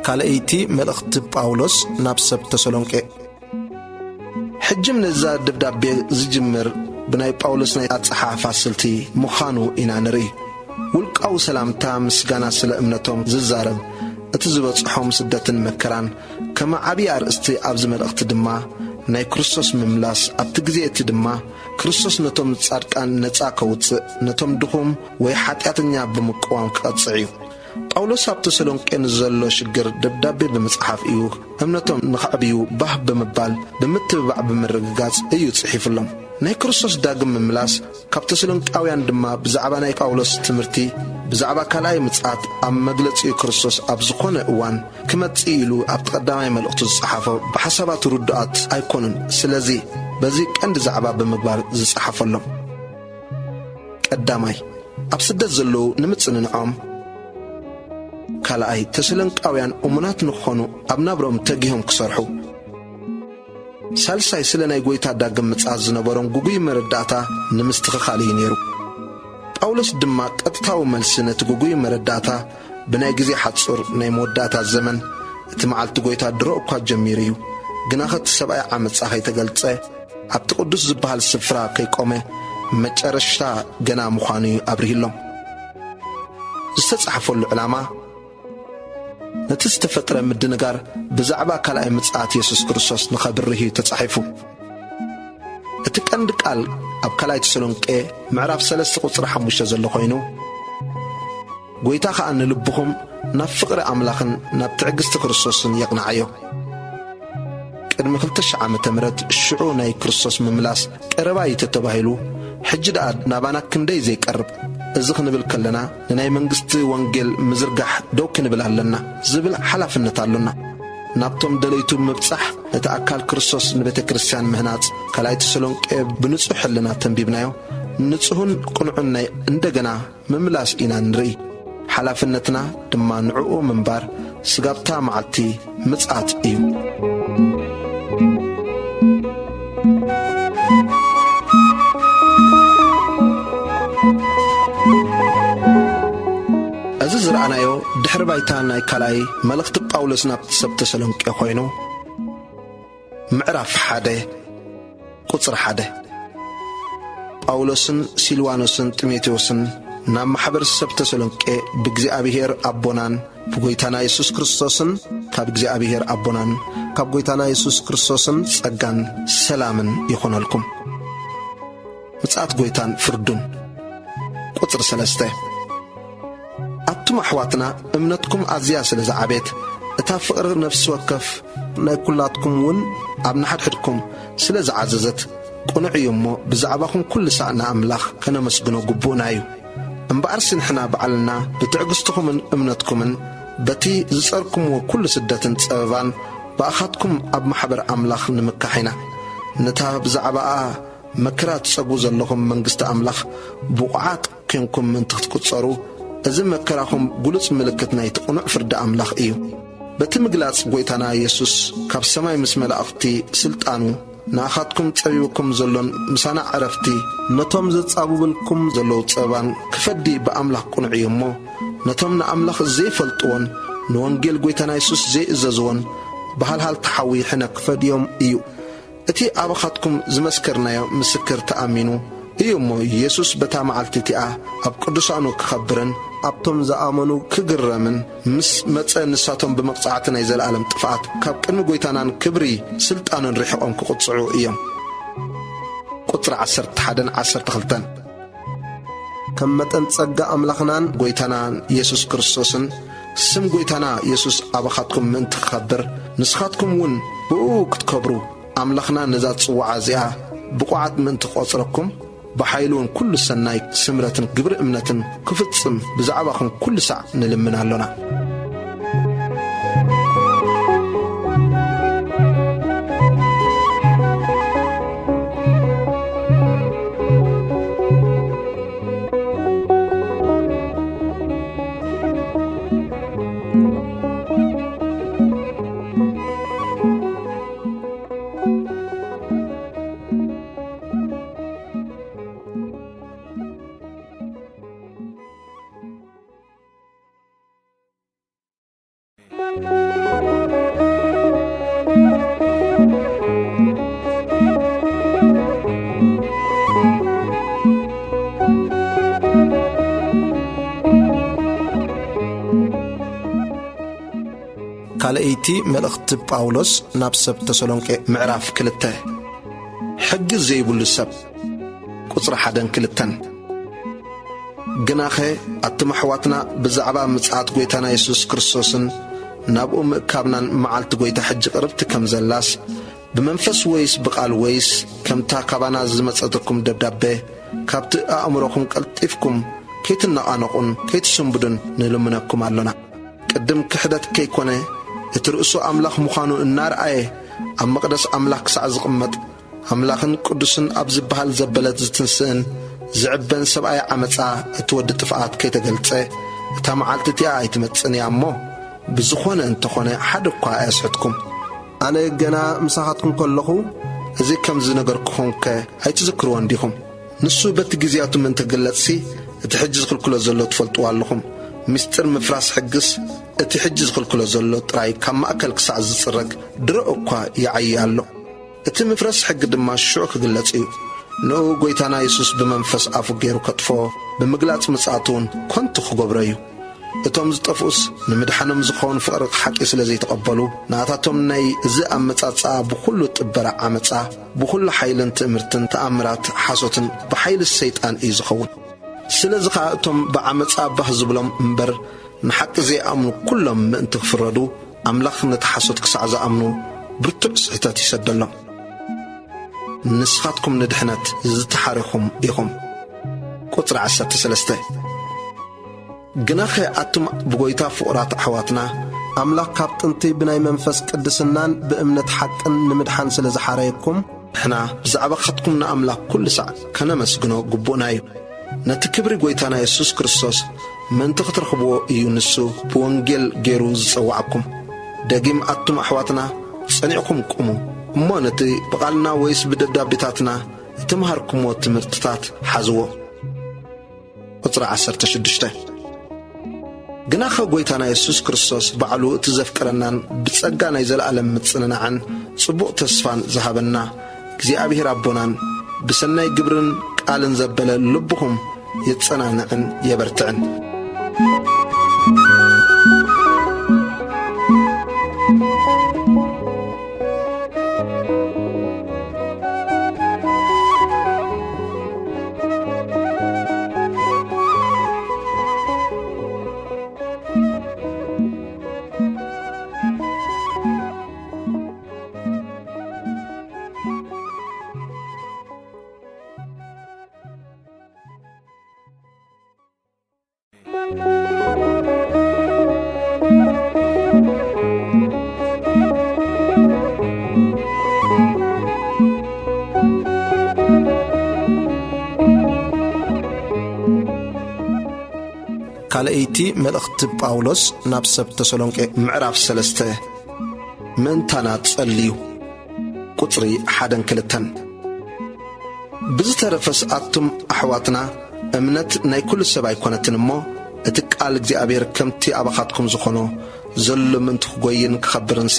ካልኣይቲ መልእኽቲ ጳውሎስ ናብ ሰብ ተሰሎንቄ። ሕጅም ነዛ ደብዳቤ ዝጅምር ብናይ ጳውሎስ ናይ ኣጸሓሕፋ ስልቲ ምዃኑ ኢና ንርኢ። ውልቃዊ ሰላምታ ምስጋና ስለ እምነቶም ዝዛረብ፣ እቲ ዝበጽሖም ስደትን መከራን፣ ከመ ዓብዪ ኣርእስቲ ኣብዚ መልእኽቲ ድማ ናይ ክርስቶስ ምምላስ፣ ኣብቲ ግዜ እቲ ድማ ክርስቶስ ነቶም ጻድቃን ነጻ ከውጽእ፣ ነቶም ድኹም ወይ ሓጢኣተኛ ብምቅዋም ክቐጽዕ እዩ። ጳውሎስ ኣብ ተሰሎንቄ ንዘሎ ሽግር ደብዳቤ ብምጽሓፍ እዩ እምነቶም ንኸዕብዩ ባህ ብምባል ብምትብባዕ ብምርግጋጽ እዩ ጽሒፉሎም። ናይ ክርስቶስ ዳግም ምምላስ ካብ ተሰሎንቃውያን ድማ ብዛዕባ ናይ ጳውሎስ ትምህርቲ ብዛዕባ ካልኣይ ምጽኣት ኣብ መግለጺኡ ክርስቶስ ኣብ ዝኾነ እዋን ክመጽእ ኢሉ ኣብቲ ቀዳማይ መልእኽቱ ዝጸሓፎ ብሓሳባቱ ርዱኣት ኣይኮኑን። ስለዚ በዚ ቀንዲ ዛዕባ ብምግባር ዝጸሓፈሎም። ቀዳማይ፣ ኣብ ስደት ዘለዉ ንምጽንንዖም። ካልኣይ፣ ተሰሎንቃውያን እሙናት ንክኾኑ ኣብ ናብርኦም ተጊሆም ክሰርሑ። ሳልሳይ፣ ስለ ናይ ጐይታ ዳግም ምጽኣት ዝነበሮም ግጉይ መረዳእታ ንምስትኽኻል እዩ ነይሩ። ጳውሎስ ድማ ቀጥታዊ መልሲ ነቲ ግጉይ መረዳእታ ብናይ ግዜ ሓጹር ናይ መወዳእታ ዘመን፣ እቲ መዓልቲ ጐይታ ድሮ እኳ ጀሚሩ እዩ፣ ግናኸ እቲ ሰብኣይ ዓመጻ ከይተገልጸ፣ ኣብቲ ቅዱስ ዝበሃል ስፍራ ከይቆመ፣ መጨረሽታ ገና ምዃኑ እዩ ኣብሪህሎም። ዝተጻሕፈሉ ዕላማ፣ ነቲ ዝተፈጥረ ምድንጋር ብዛዕባ ካልኣይ ምጽኣት የሱስ ክርስቶስ ንኸብርህ እዩ ተጻሒፉ። እቲ ቀንዲ ቃል ኣብ ካልኣይ ተሰሎንቄ ምዕራፍ ሰለስተ ቁጽሪ ሓሙሽተ ዘሎ ኮይኑ፣ ጐይታ ኸኣ ንልብኹም ናብ ፍቕሪ ኣምላኽን ናብ ትዕግስቲ ክርስቶስን የቕንዓዮ። ቅድሚ ክልተ ሽሕ ዓመተ ምህረት ሽዑ ናይ ክርስቶስ ምምላስ ቀረባ እዩ ተተባሂሉ፣ ሕጂ ደኣ ናባና ክንደይ ዘይቀርብ። እዚ ክንብል ከለና ንናይ መንግስቲ ወንጌል ምዝርጋሕ ደው ክንብል ኣለና ዝብል ሓላፍነት ኣሎና። ናብቶም ደለይቱ ምብጻሕ፣ ነቲ ኣካል ክርስቶስ ንቤተ ክርስቲያን ምህናጽ፣ ካልኣይ ተሰሎንቄ ብንጹሕ ሕልና ተንቢብናዮ፣ ንጹህን ቅኑዕን ናይ እንደገና ምምላስ ኢና ንርኢ። ሓላፍነትና ድማ ንዕኡ ምንባር ስጋብታ መዓልቲ ምጽኣት እዩ። እዚ ዝረኣናዮ ድሕሪ ባይታ ናይ ካልኣይ መልእኽቲ ጳውሎስ ናብ ሰብ ተሰሎንቄ ኮይኑ፣ ምዕራፍ ሓደ ቁጽሪ ሓደ። ጳውሎስን ሲልዋኖስን ጢሞቴዎስን ናብ ማሕበር ሰብ ተሰሎንቄ ብእግዚኣብሔር ኣቦናን ብጎይታና የሱስ ክርስቶስን ካብ እግዚኣብሔር ኣቦናን ካብ ጎይታና የሱስ ክርስቶስን ጸጋን ሰላምን ይኹነልኩም። ምጽኣት ጎይታን ፍርዱን። ቁጽሪ ሰለስተ። ኣቱም ኣሕዋትና፣ እምነትኩም ኣዝያ ስለ ዝዓቤት፣ እታ ፍቕሪ ነፍሲ ወከፍ ናይ ኩላትኩም እውን ኣብ ንሓድሕድኩም ስለ ዝዓዘዘት፣ ቅኑዕ እዩ እሞ፣ ብዛዕባኹም ኩሉ ሳዕ ንኣምላኽ ከነመስግኖ ግቡእና እዩ። እምበኣርሲ ንሕና ባዕልና ብትዕግስትኹምን እምነትኩምን በቲ ዝጸርኩምዎ ኩሉ ስደትን ጸበባን ብኣኻትኩም ኣብ ማሕበር ኣምላኽ ንምካሕ ኢና። ነታ ብዛዕባኣ መከራ ትጸግቡ ዘለኹም መንግስቲ ኣምላኽ ብቑዓት ኴንኩም ምእንቲ ክትቁጸሩ፣ እዚ መከራኹም ግሉጽ ምልክት ናይቲ ቅኑዕ ፍርዲ ኣምላኽ እዩ። በቲ ምግላጽ ጐይታና የሱስ ካብ ሰማይ ምስ መላእኽቲ ስልጣኑ ንኣኻትኩም ጸቢብኩም ዘሎን ምሳና ዕረፍቲ፣ ነቶም ዘጻብብልኩም ዘለዉ ጸበባን ክፈዲ ብኣምላኽ ቅኑዕ እዩ እሞ፣ ነቶም ንኣምላኽ ዘይፈልጥዎን ንወንጌል ጐይታና የሱስ ዘይእዘዝዎን ብሃልሃልቲ ሓዊ ሕነ ክፈድዮም እዩ። እቲ ኣባኻትኩም ዝመስከርናዮ ምስክር ተኣሚኑ እዩ እሞ፣ የሱስ በታ መዓልቲ እቲኣ ኣብ ቅዱሳኑ ክኸብርን ኣብቶም ዝኣመኑ ክግረምን ምስ መጸ፣ ንሳቶም ብመቕጻዕቲ ናይ ዘለኣለም ጥፍኣት ካብ ቅድሚ ጐይታናን ክብሪ ስልጣኑን ርሒቖም ክቕጽዑ እዮም። ቁጽሪ ዓሰርተ ሓደን ዓሰርተ ክልተን። ከም መጠን ጸጋ ኣምላኽናን ጐይታናን የሱስ ክርስቶስን፣ ስም ጐይታና የሱስ ኣባኻትኩም ምእንቲ ክኸብር፣ ንስኻትኩም እውን ብእኡ ክትከብሩ፣ ኣምላኽና ነዛ ጽዋዓ እዚኣ ብቑዓት ምእንቲ ክቖጽረኩም፣ ብሓይሉ እውን ኩሉ ሰናይ ስምረትን ግብሪ እምነትን ክፍጽም ብዛዕባኹም ኩሉ ሳዕ ንልምን ኣሎና። ካልኣይቲ መልእኽቲ ጳውሎስ ናብ ሰብ ተሰሎንቄ ምዕራፍ ክልተ። ሕጊ ዘይብሉ ሰብ። ቁጽሪ ሓደን ክልተን። ግናኸ ኣቱም ኣሕዋትና ብዛዕባ ምጽኣት ጐይታና የሱስ ክርስቶስን ናብኡ ምእካብናን መዓልቲ ጐይታ ሕጂ ቅርብቲ ከም ዘላስ ብመንፈስ ወይስ ብቓል ወይስ ከምታ ካባና ዝመጸትኩም ደብዳቤ ካብቲ ኣእምሮኹም ቀልጢፍኩም ከይትነቓነቑን ከይትስንብዱን ንልምነኩም ኣሎና። ቅድም ክሕደት ከይኮነ፣ እቲ ርእሱ ኣምላኽ ምዃኑ እናርኣየ፣ ኣብ መቕደስ ኣምላኽ ክሳዕ ዝቕመጥ፣ ኣምላኽን ቅዱስን ኣብ ዝበሃል ዘበለት ዝትንስእን ዝዕበን ሰብኣይ ዓመጻ እቲ ወዲ ጥፍኣት ከይተገልጸ፣ እታ መዓልቲ እቲኣ ኣይትመጽእን እያ እሞ፣ ብዝኾነ እንተኾነ ሓደ እኳ ኣየስሕትኩም። ኣነ ገና ምሳኻትኩም ከለኹ፣ እዚ ከም ዝነገርኩኹምከ ኣይትዝክርዎን ዲኹም? ንሱ በቲ ግዜያቱ ምእንቲ ክግለጽሲ፣ እቲ ሕጂ ዝኽልክሎ ዘሎ ትፈልጥዎ ኣለኹም። ምስጢር ምፍራስ ሕግስ፣ እቲ ሕጂ ዝኽልክሎ ዘሎ ጥራይ ካብ ማእከል ክሳዕ ዝጽረግ ድሮ እኳ ይዓዪ ኣሎ። እቲ ምፍረስ ሕጊ ድማ ሽዑ ክግለጽ እዩ። ንኡ ጐይታና የሱስ ብመንፈስ ኣፉ ገይሩ ከጥፍኦ፣ ብምግላጽ ምጽኣቱ እውን ከንቱ ክገብሮ እዩ። እቶም ዝጠፍኡስ ንምድሓኖም ዝኸውን ፍቕሪ ሓቂ ስለ ዘይተቐበሉ፣ ንኣታቶም ናይ እዚ ኣመጻጽኣ ብኹሉ ጥበራ ዓመጻ፣ ብኹሉ ሓይልን ትእምርትን ተኣምራት ሓሶትን ብሓይሊ ሰይጣን እዩ ዝኸውን። ስለዚ ኸኣ እቶም ብዓመጻ ባህ ዝብሎም እምበር ንሓቂ ዘይኣምኑ ኩሎም ምእንቲ ክፍረዱ፣ ኣምላኽ ነቲ ሓሶት ክሳዕ ዝኣምኑ ብርቱዕ ስሕተት ይሰደሎም። ንስኻትኩም ንድሕነት ዝተሓረኹም ኢኹም። ቁጽሪ ዓሰርተ ሰለስተ። ግናኸ ኣቱም ብጐይታ ፍቑራት ኣሕዋትና፣ ኣምላኽ ካብ ጥንቲ ብናይ መንፈስ ቅድስናን ብእምነት ሓቅን ንምድሓን ስለ ዝሓረየኩም፣ ንሕና ብዛዕባኻትኩም ንኣምላኽ ኩሉ ሳዕ ከነመስግኖ ግቡእና እዩ። ነቲ ክብሪ ጐይታና የሱስ ክርስቶስ ምእንቲ ክትረኽብዎ እዩ ንሱ ብወንጌል ገይሩ ዝጸዋዓኩም። ደጊም ኣቱም ኣሕዋትና ጸኒዕኩም ቁሙ፣ እሞ ነቲ ብቓልና ወይስ ብደብዳቤታትና እተምሃርኩምዎ ትምህርትታት ሓዝዎ። ቁጽሪ ዓሰርተ ሽዱሽተ። ግናኸ ጐይታና የሱስ ክርስቶስ ባዕሉ እቲ ዘፍቀረናን ብጸጋ ናይ ዘለኣለም ምጽንናዕን ጽቡቕ ተስፋን ዝሃበና እግዚኣብሔር ኣቦናን ብሰናይ ግብርን ቃልን ዘበለ ልብኹም የጸናንዕን የበርትዕን። ካልኣይቲ መልእኽቲ ጳውሎስ ናብ ሰብ ተሰሎንቄ ምዕራፍ ሰለስተ። ምእንታና ጸልዩ። ቁጽሪ ሓደን ክልተን። ብዝተረፈስ ኣቱም ኣሕዋትና፣ እምነት ናይ ኩሉ ሰብ ኣይኮነትን እሞ፣ እቲ ቃል እግዚኣብሔር ከምቲ ኣባኻትኩም ዝኾኖ ዘሎ ምእንቲ ክጎይን ክኸብርንሲ፣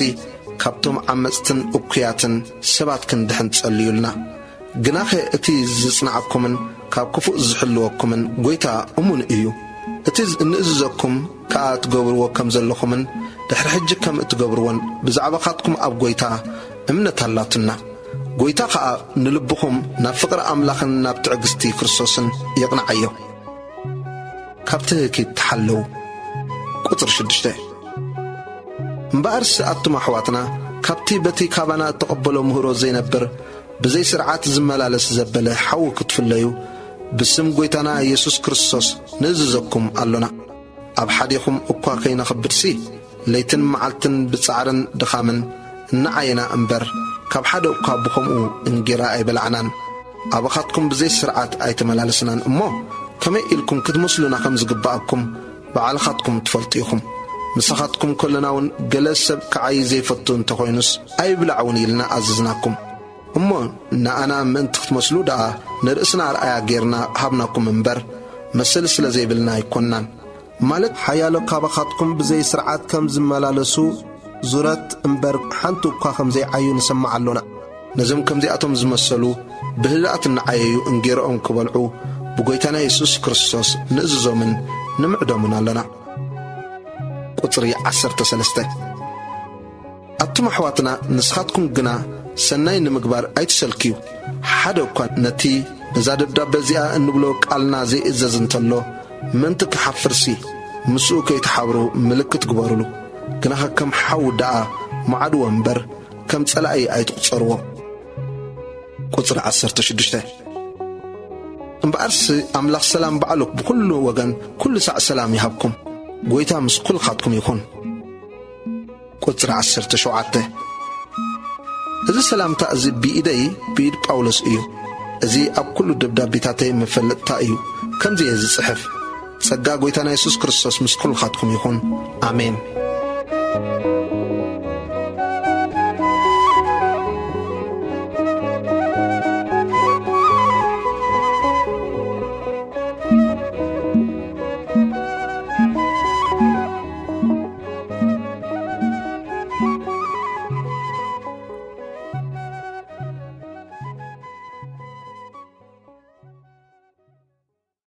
ካብቶም ዓመጽትን እኩያትን ሰባት ክንድሕን ጸልዩልና። ግናኸ እቲ ዝጽንዓኩምን ካብ ክፉእ ዝሕልወኩምን ጐይታ እሙን እዩ። እቲ እንእዝዘኩም ከኣ ትገብርዎ ከም ዘለኹምን ድሕሪ ሕጂ ከም እትገብርዎን ብዛዕባኻትኩም ኣብ ጐይታ እምነት ኣላትና። ጐይታ ኸኣ ንልብኹም ናብ ፍቕሪ ኣምላኽን ናብ ትዕግስቲ ክርስቶስን የቕንዓዮ። ካብ ትህኪት ተሓለዉ። ቁጽሪ ሽዱሽተ። እምበኣርስ ኣቱም ኣሕዋትና፣ ካብቲ በቲ ካባና እተቐበሎ ምህሮ ዘይነብር፣ ብዘይ ስርዓት ዝመላለስ ዘበለ ሓዉ ክትፍለዩ፣ ብስም ጐይታና የሱስ ክርስቶስ ንእዝዘኩም ኣሎና። ኣብ ሓዴኹም እኳ ከይነኽብድሲ፣ ለይትን መዓልትን ብጻዕርን ድኻምን እናዓየና እምበር፣ ካብ ሓደ እኳ ብኸምኡ እንጌራ ኣይበላዕናን። ኣባኻትኩም ብዘይ ስርዓት ኣይተመላለስናን እሞ፣ ከመይ ኢልኩም ክትመስሉና ከም ዝግብኣኩም ባዕልኻትኩም ትፈልጡ ኢኹም። ምሳኻትኩም ከለና እውን ገለ ሰብ ክዓዪ ዘይፈቱ እንተኾይኑስ፣ ኣይብላዕ እውን ኢልና ኣዘዝናኩም። እሞ ንኣና ምእንቲ ክትመስሉ ደኣ ንርእስና ኣርኣያ ጌርና ሃብናኩም እምበር፣ መሰል ስለ ዘይብልና ኣይኮንናን። ማለት ሓያሎ ካባኻትኩም ብዘይ ስርዓት ከም ዝመላለሱ ዙረት እምበር ሓንቲ እኳ ከም ዘይዓዩ ንሰምዕ ኣሎና። ነዞም ከምዚኣቶም ዝመሰሉ ብህድኣት እናዓየዩ እንጌርኦም ክበልዑ ብጐይታና የሱስ ክርስቶስ ንእዝዞምን ንምዕዶምን ኣሎና። ቁጽሪ ዓሰርተ ሰለስተ። ኣቱም ኣሕዋትና፣ ንስኻትኩም ግና ሰናይ ንምግባር ኣይትሰልክዩ። ሓደ እኳ ነቲ በዛ ደብዳበ እዚኣ እንብሎ ቃልና ዘይእዘዝ እንተሎ፣ ምእንቲ ክሓፍርሲ፣ ምስኡ ከይትሓብሩ ምልክት ግበሩሉ። ግናኸ ከም ሓው ደኣ መዓድዎ እምበር፣ ከም ጸላኢ ኣይትቑጸርዎ። ቁጽሪ ዓሰርተ ሽዱሽተ። እምበኣርሲ ኣምላኽ ሰላም ባዕሉ ብኹሉ ወገን ኩሉ ሳዕ ሰላም ይሃብኩም። ጐይታ ምስ ኩልኻትኩም ይኹን። ቁጽሪ ዓሰርተ ሸውዓተ። እዚ ሰላምታ እዚ ብኢደይ ብኢድ ጳውሎስ እዩ። እዚ ኣብ ኩሉ ደብዳቤታተይ መፈለጥታ እዩ። ከምዚ እየ ዝጽሕፍ። ጸጋ ጐይታና የሱስ ክርስቶስ ምስ ኩልኻትኩም ይኹን። ኣሜን።